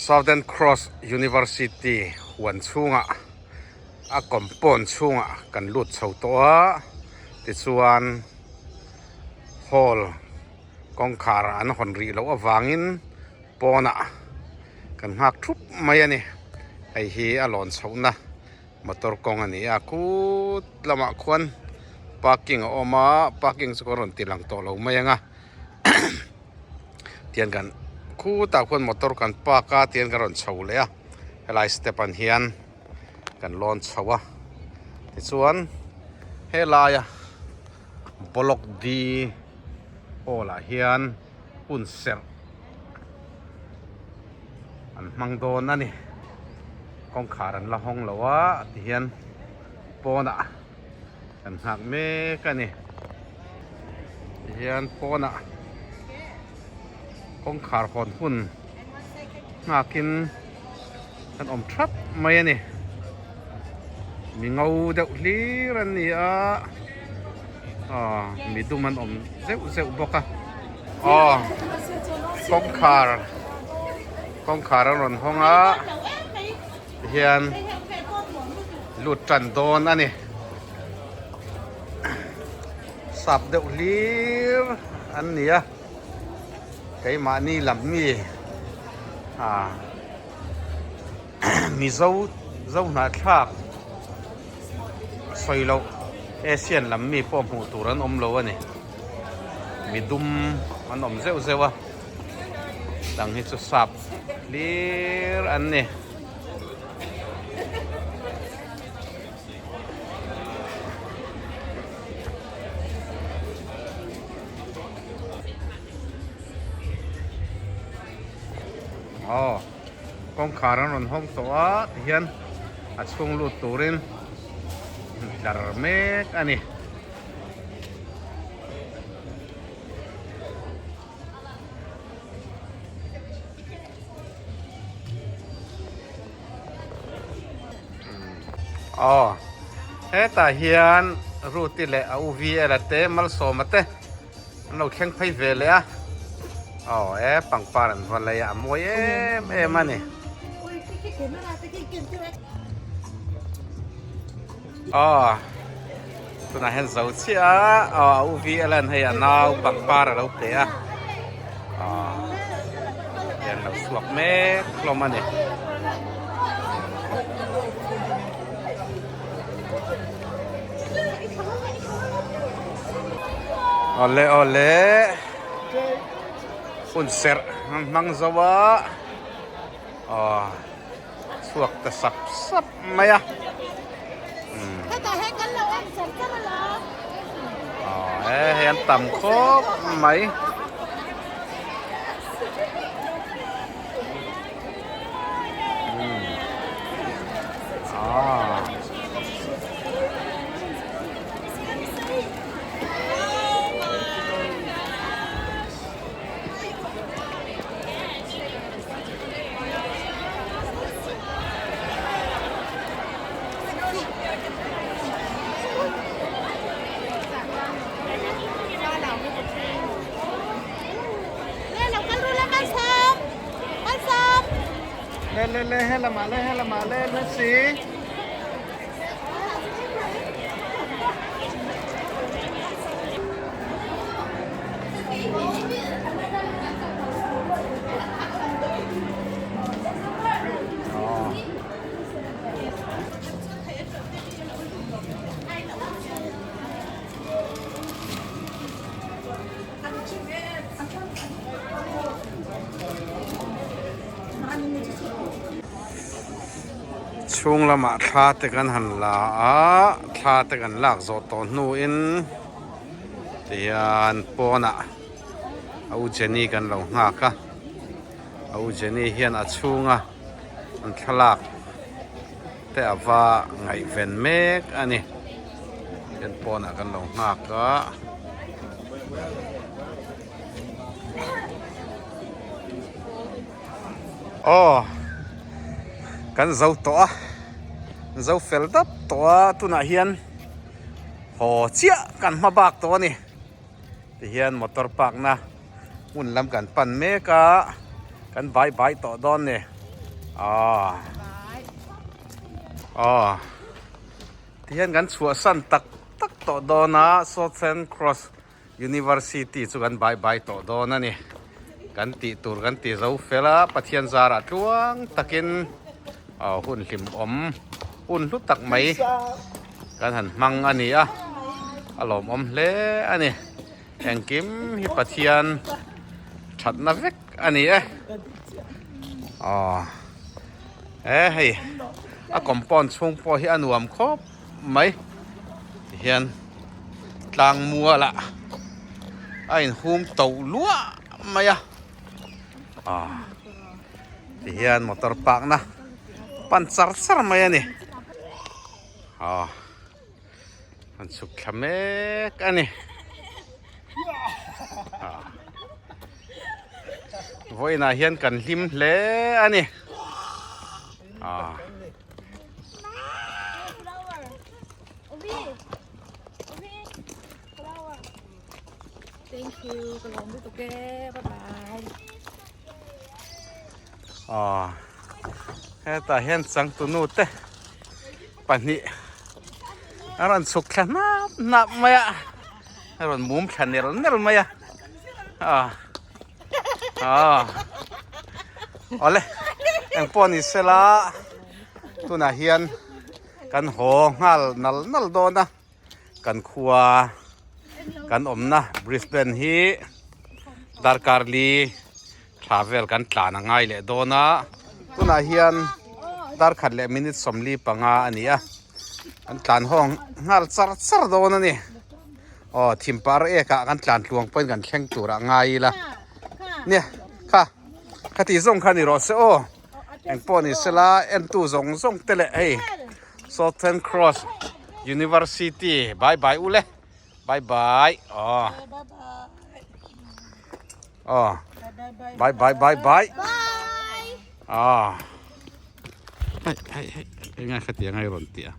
Southern Cross University huan chhungah a compound chhungah kan lut chho tawh a, tichuan hall kawngkhar an hawn rih loh avangin pawnah kan nghak thup mai a ni. Hei hi a lawn chhohna motor kawng a ni a, kut lamah khuan parking a awm a, parking chu ka rawn ti lang tawh lo mai ang a. Tian kan khutah khuan motor kan park a tian kan rawn chho leh a helai step an hian kan lawn chho a tichuan helaia block D hall ah hian hun serh an hmang dawn a ni kawngkhar an la hawng lo a tihian pawnah. Kan nghak mek a ni. Tihian pawnah kawngkhar hawn hun nghakin kan awm thap mai a ni. Mi ngo deuh hlir an ni a, aw mi dum an awm zeuh zeuh bawk a. Aw kawngkhar kawngkhar an rawn hawng a. Tihian lut tan dawn a ni. Sap deuh hlir an ni a, keimahni lam mi ah Mizo zo hnahthlak sawi loh Asian lam mi pawh hmuh tur an awm lo a ni. Midum an awm zeuh zeuh a. Dang hi chu sap hlir an ni. Aw kawngkhar an rawn hawng tawh a tihian a chhung lut turin tlar mek a ni. Aw hetah hian Ruti leh a u VL-a te Malsawma te an lo thleng phei ve leh a aw e pangpar an va lei a a mawi em em a ni. Aw tunah hian zo chiah a aw a u vi alan hei a nau pangpar a lo pe a aw hian lo chhuak mek hlawm a ni. Awle awle hun serh an hmang zo a aw. Chhuak ta sap sap mai a. Aw e hei an tam khawp mai. Le le le he lamah le he lamah le le si. Chhung lamah thla te kan han la a, thla te kan lak zawh tawh hnuin tihian pawnah a u Jenny kan lo nghak a, a u Jenny hian a chhunga an thlalak te a va ngaihven mek a ni, tihian pawnah kan lo nghak a. Aw kan zo tawh a zo fel dap tawh a tunah hian haw chiah kan hma bak tawh a ni tihian motor park na hmun lam kan pan mek a kan bai bai tawh dawn ni. Aw aw tihian kan chhuahsan tak tak tawh dawn a Southern Cross University chu kan bye bye tawh dawn a ni. Kan tih tur kan ti zo fel a, Pathian zarah tluang takin aw hun hlimawm hun hlu tak mai kan han hmang a ni a, a lawmawm hle a ni. Engkim hi Pathian thatna vek a ni e. Aw e hei a compound chhung pawh hi a nuam khawp mai tihian tlang mualah a inhung to luah mai a aw tihian motor park na pan char char mai a ni aw. An chhuk thla mek a ni. Vawiinah hian kan hlim hle a ni. Thank you ka lawm lutuk e bye bye. Hetah hian changtunu te pahnih a rawn chhuk thla hnap hnap mai a a rawn mum thla ner ner mai a ah ah awle engpawh ni sela tunah hian kan haw nghal nal nal dawn a kan khua kan awmna Brisbane hi darkar li Thla vel kan tlan a ngai leh dawn a, tunah hian dar khat leh minute 45 a ni a, kan tlan hawng nghal char char dawn a ni. Aw thim par ek ah kan tlan tluang pawhin kan thleng tur ah ngai ila. Nia kha kha tih zawng kha ni rawh se aw engpawh ni sela entu zawng zawng te leh hei Southern Cross University bye bye u le. Bye bye. Oh. Oh. Bye bye bye bye. Bye. Oh. Hei hei hei. Engai kha ti angai rawn ti a.